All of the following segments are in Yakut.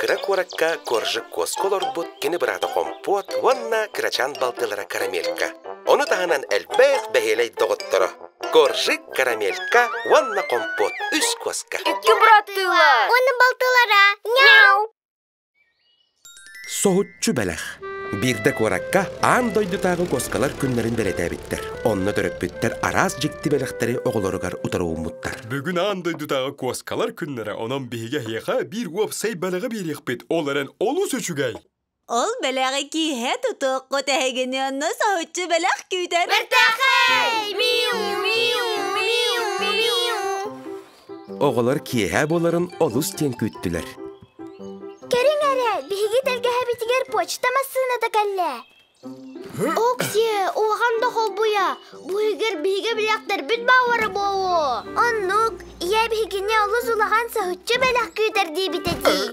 кыра куоракка Коржик куоска олорбут кини быраата Хомпуот уонна кырачаан балтылара Карамелька. Ону таһынан элбэх бэһиэлэй доҕотторо Коржик, Карамелька уонна Хомпуот үс куоска. Икки быраттыылар. Уонна балтылара. Мяу! Соһуччу бэлэх. Биирдэ куоракка аан дойдутааҕы куоскалар күннэрин бэлэтээбиттэр. Онно төрөппүттэр араас дьикти бэлэхтэри оҕолоругар утары ууммуттар. Бүгүн аан дойдутааҕы куоскалар күннэрэ, онон биһиги эһиэхэ биир уопсай бэлэҕи биэриэхпит, ол эрэн олус үчүгэй! Ол бэлэҕи киэһэ тутуоххут эһигини онно соһуччу бэлэх күүтэр. Бэртээхэй! Миу, миу, миу, миу. Оҕолор киэһэ буоларын олус диэн күүттүлэр. Кэриҥ эрэ, биһиги тэлгэһэбитигэр почта массыыната кэллэ. Оксиэ, уохан да холбуйа, бу иһигэр биһиги билэхтэрбит баалара буолуо. Оннук, ийэ биһигини олус улахан соһуччу бэлэх күүтэр диэбит этии.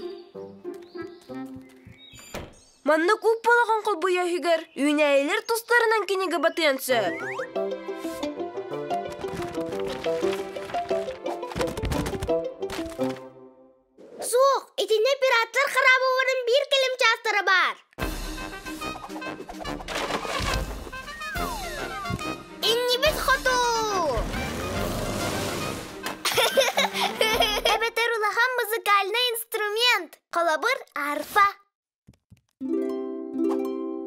Маннык уп-улахан холбуйа иһигэр үүнээйилэр тустарынан кинигэ батыан сөп. Суох, итиннэ пираттар хараабыларын биир кэлим чаастара баар. Иннибит хоту! Эбэтэр улахан музыкальнай инструмент, холобур, арфа.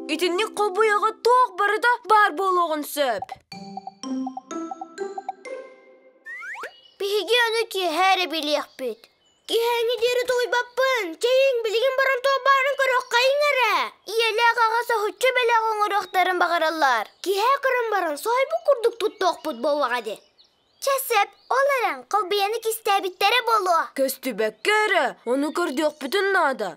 Итинник холбуйаҕа туох барыта баар буолуоҕун сөп. Биһиги ону киэһэ эрэ билиэхпит. Киэһээҥҥи диэри тулуйбаппын. Чэйиҥ, билигин баран туох баарын көрүөххэйиҥ эрэ. Ийэлээх аҕа соһуччу бэлэх оҥоруохтарын баҕараллар. Киэһэ көрөн баран соһуйбут курдук туттуохпут буоллаҕа дии. Чэ сөп, ол эрэн холбуйаны кистээбиттэрэ буолуо. Көстүбэккэ эрэ, ону көрдүөхпүтүн наада.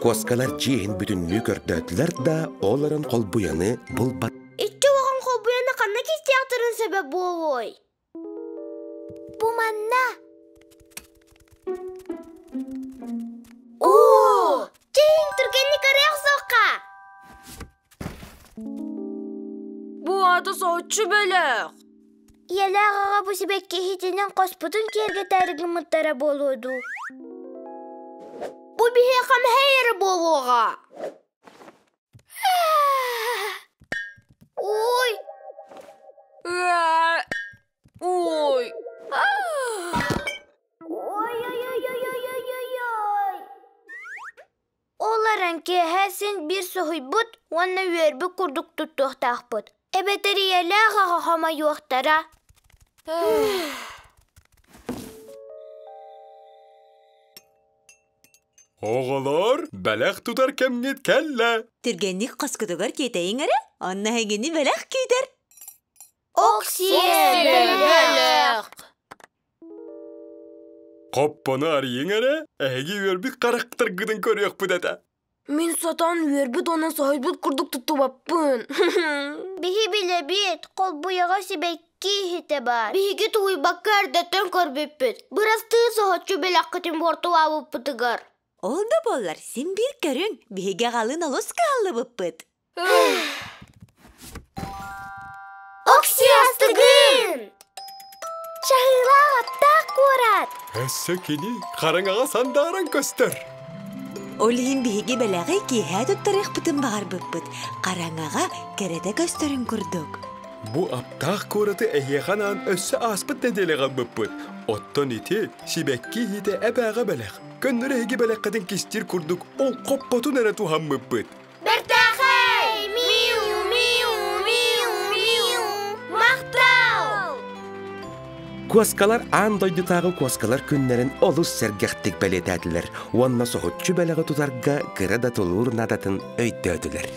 Куоскалар дьиэ иһин бүтүннүү көрдөөтүлэр да, ол эрэн холбуйаны булбат. Иччи улахан холбуйаны ханна кистиэхтэрин сөбө буолуой? Бу манна. Оо! Чиҥ, түргэнник арыах суохха! Бу аата соһуччу бэлэх. Ийэлээх аҕа бу сибэкки иһитинэн хоспутун киэргэтээри гыммыттара буолуо дуу? Бу биһиэхэ мэһэй эрэ буолуоҕа. Ой! Ой! Ой-ой-ой-ой-ой-ой-ой! Ол эрэн киэһэ син биир соһуйбут уонна үөрбүт курдук туттуохтаахпыт. Эбэтэр ийэлээх аҕа хомойуохтара. Оҕолор, бэлэх тутар кэмҥит кэллэ. Түргэнник хоскутугар тиэтэйиҥ эрэ, онно эһигини бэлэх күүтэр. Оксиэ, бэлэх! Хоппону арыйыҥ эрэ, эһиги үөрбүт харахтаргытын көрүөхпүт этэ. Мин сатаан үөрбүт уонна соһуйбут курдук туттубаппын. Биһи билэбит, холбуйаҕа сибэкки иһитэ баар. Биһиги тулуйбакка эрдэттэн көрбүппүт. Бырастыы соһуччу бэлэххитин буортулаабыппытыгар. Ол да буоллар, син биир көрүҥ, биһиги аҕалыын олус кыһаллыбыппыт. Оксиастыгын! Чаһыылаах аттаах куорат! Өссө кини хараҥаҕа сандааран көстөр. Ол иһин биһиги бэлэҕи киэһэ туттарыахпытын баҕарбыппыт. Хараҥаҕа кэрэтэ көстөрүн курдук. Бу аптаах куораты эһиэхэ анаан өссө ааспыт нэдиэлэҕэ ылбыппыт. Оттон ити сибэкки иһитэ эбээҕэ бэлэх. Көннөрү эһиги бэлэххитин кистиир курдук ол хоппотун эрэ туһаммыппыт. Бэртээхэй! Миу, миу, миу, миу! Махтал! Куоскалар аан дойдутааҕы куоскалар күннэрин олус сэргэхтик бэлиэтээтилэр уонна соһуччу бэлэҕи тутарга кыра да тулуур наадатын өйдөөтүлэр.